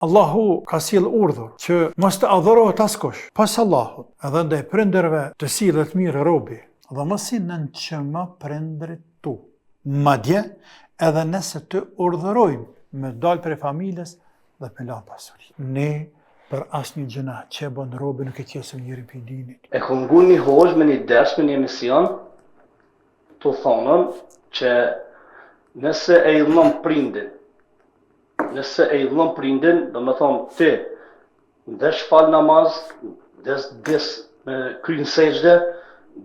Allahu ka sjell urdhër që mos të adhurohet askush pas Allahut, edhe ndaj prindërve të sillet mirë robi, dhe mos i nënçmo prindërit tu. Madje edhe nëse të urdhërojnë me dal prej familjes dhe me lanë pasuri. Ne për asnjë gjynah që e bën robi nuk e qesim njerin prej dinit. E kom ngu një hoxhë me një ders me një emision tu thonën që nëse e idhnon prindin Nëse e idhnon prindin, do me thonë ti, n'desh fal namaz, des des me kry në sexhde,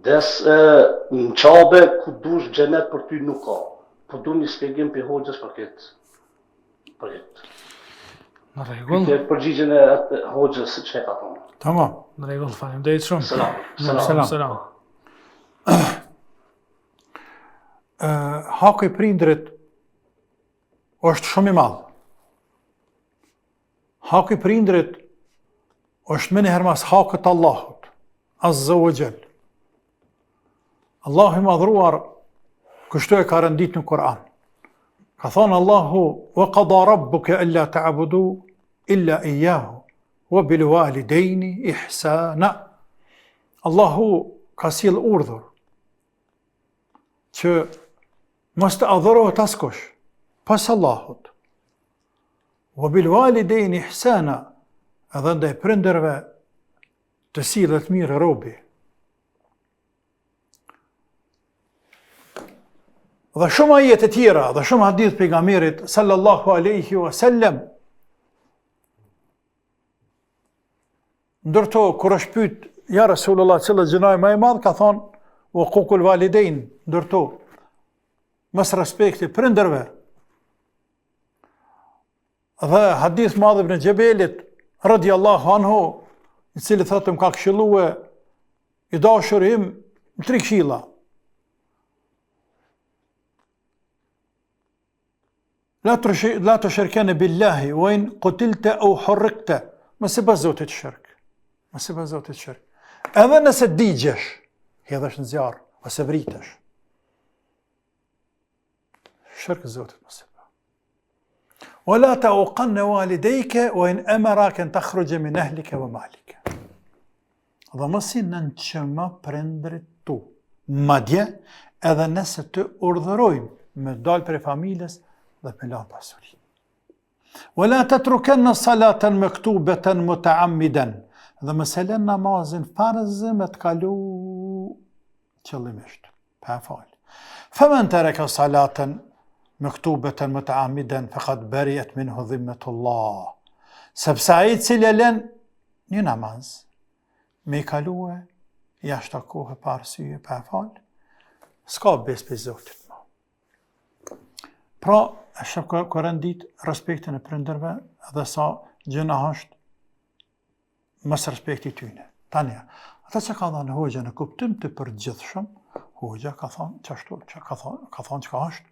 des në Qabe, ku dush xhenet për ty nuk ka. Po du një shpjegim prej hoxhës për këtë. Për këtë. Në rregull. Këtë përgjigjen e atë hoxhës që e ka thonë. Tamam. Në rregull, faleminderit shumë. Selam. Selam. Selam. Haku i prindrit është shumë i madh. Haku i prindrit është menjëherë mas hakut të Allahut, azza wa jall. Allahu i madhruar kështu e ka rendit në Kur'an. Ka thonë Allahu, wa qada rabbuke ella ta'budu illa iyyahu wa bil walidayni ihsana. Allahu ka sjell urdhër që mos të adhurohet askush pas Allahut. Wa bil walidayni ihsana, edhe ndaj prindërve të sillet mirë robi. Dhe shumë ajete tjera, dhe shumë hadith pejgamberit sallallahu alaihi wasallam Ndër to, kur është pyet, ja Resulullah, cili gjynah më i madh, ka thonë, ukukul validejn, ndër to, mos respekti prindërve. Dhe hadith Muadh ibn Xhebelit, radiallahu anhu, i cili thotë më ka këshillue, i dashuri im, në tri këshilla. La tushrikenne billahi, wa in kutilte eu hurrikte. Mos i bë Zotit shirk. Mos i bë Zotit shirk. Edhe nëse digjesh, hidhesh në zjarr, ose vritesh. Shirk Zotit mos i bë. Wa la teukanne walidejke, wa in emerake en takhruxhe min ehlike wa malike. Dhe mos i nënçmo prindërit tu. Madje, edhe nëse të urdhërojnë me dalë prej familjes dhe me lanë pasurinë. Wa la tetrukanne salaten mektubeten muteammiden. Dhe mos e len namazin farz me të kalu qëllimisht. Pa e falë. Femen tereke salaten mektubeten muteammiden, fekad beriet minhu dhimmetullah. Sepse ai i cili e len një namaz, me i kalue, jashtë kohe pa arsye, pa e falë, s'ka besë prej Zotit më. Pra, e sheh ku rendit respektin e prindërve dhe sa gjynah është mos respekti i tyne. Tani, ata që ka dhënë hoxha në kuptim të përgjithshëm, hoxha ka thonë qashtu, që ka thonë, ka thonë çka është,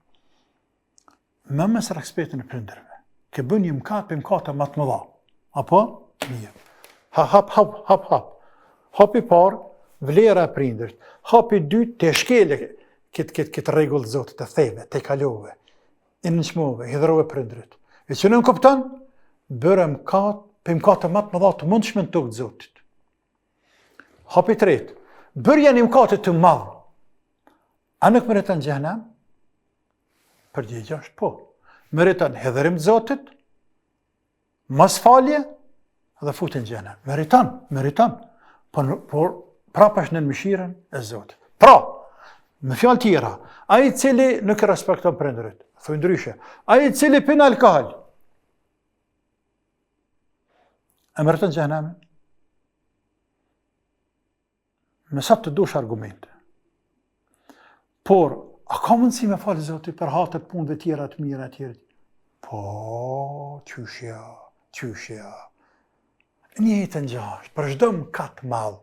me mos respektin e prindërve. Ke bën një mëkat prej mëkateve më të mëdha. Apo? Mirë. Ha, hap, hap, hap, hap. Hapi i parë, vlera e prindërit. Hapi i dytë, ti e shkele këtë këtë këtë rregull të Zotit të theve, te kalove. I nënçmove, hidhërove prindërit. E që nënkupton, bëre mëkat, prej mëkateve më të mëdha të mundshme në tokë të Zotit. Hapi i tretë, bërja një mëkati të madh. A nuk meriton xhehenem? Përgjigja është po. Meriton hidhërim të Zotit, mosfalje dhe futje në xhehenem. Meriton, meriton. Por, por prapë është nën mëshirën e Zotit. Pra, me fjalë tjera, ai i cili nuk e respekton prindërit, thuj ndryshe, ai i cili pin alkohol, e meriton xhehenemin? Me sa të dush argumente. Por, a ka mundësi me falë Zoti për hatër të punëve tjera të mira e tjera? Po, qysh jo, qysh jo. E njëjtën gjë është, për çdo mëkat të madh,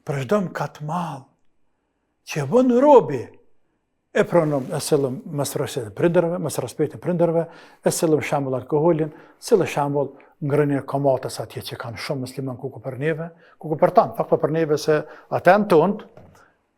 për çdo mëkat të madh, që e bën robi, E pranom, e sillëm mos respektin e prindërve, mos respektin e prindërve, e sillëm shembull alkoholin, sillëm shembull ngrënien e kamatës atje që kanë shumë musliman kuku për neve, kuku për tanë, pak po për neve se ata janë tonë,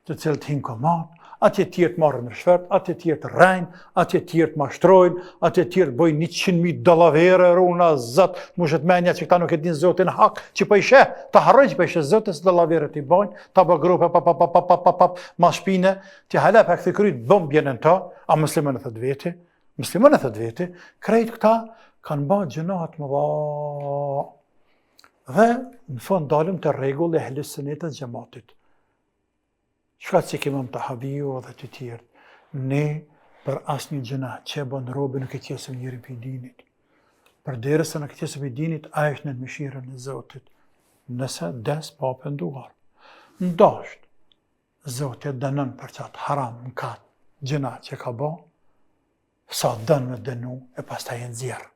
të cilët hinë n'kamat, Atje tjerët marrin ryshfet, atje tjerët rrejnë, atje tjerët mashtrojnë, atje tjerët bojnë 100.000 dallavere, runa Zot, mushet menja që këta nuk e din Zotin hak, që po i sheh, ta harrojnë që po i sheh Zotin se dallaveret i bojnë, ta bë grupe, pa, pa, pa, pa, pa, pa, pa, ma shpine, ti hala pa kthy kryt, bëm bjen në ta, a musliman e thot veti, musliman e thot veti, krejt këta kanë ba gjynahe t'mëdha. Dhe në fund dalim te rregulli ehli sunetit xhematit. Çka cek imam Tahaviu dhe të tjerët. Ne për asnjë gjynah që e bën robi nuk e qesim njerin prej dinit. Përderisa nuk e qesim prej dinit, ai është në mëshirën e Zotit. Nëse des pa u penduar. N'dasht, Zoti e dënon për qatë haram, mëkat, gjynah që ka bo, sa don me dënu e pastaj e nxjerr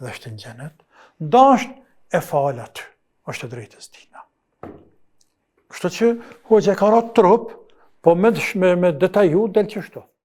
dhe është në xhenet, n'dasht e fal aty, është e drejtës tina. Kështu që hoxha ka ra trup, po me, me, me detaju del qështu.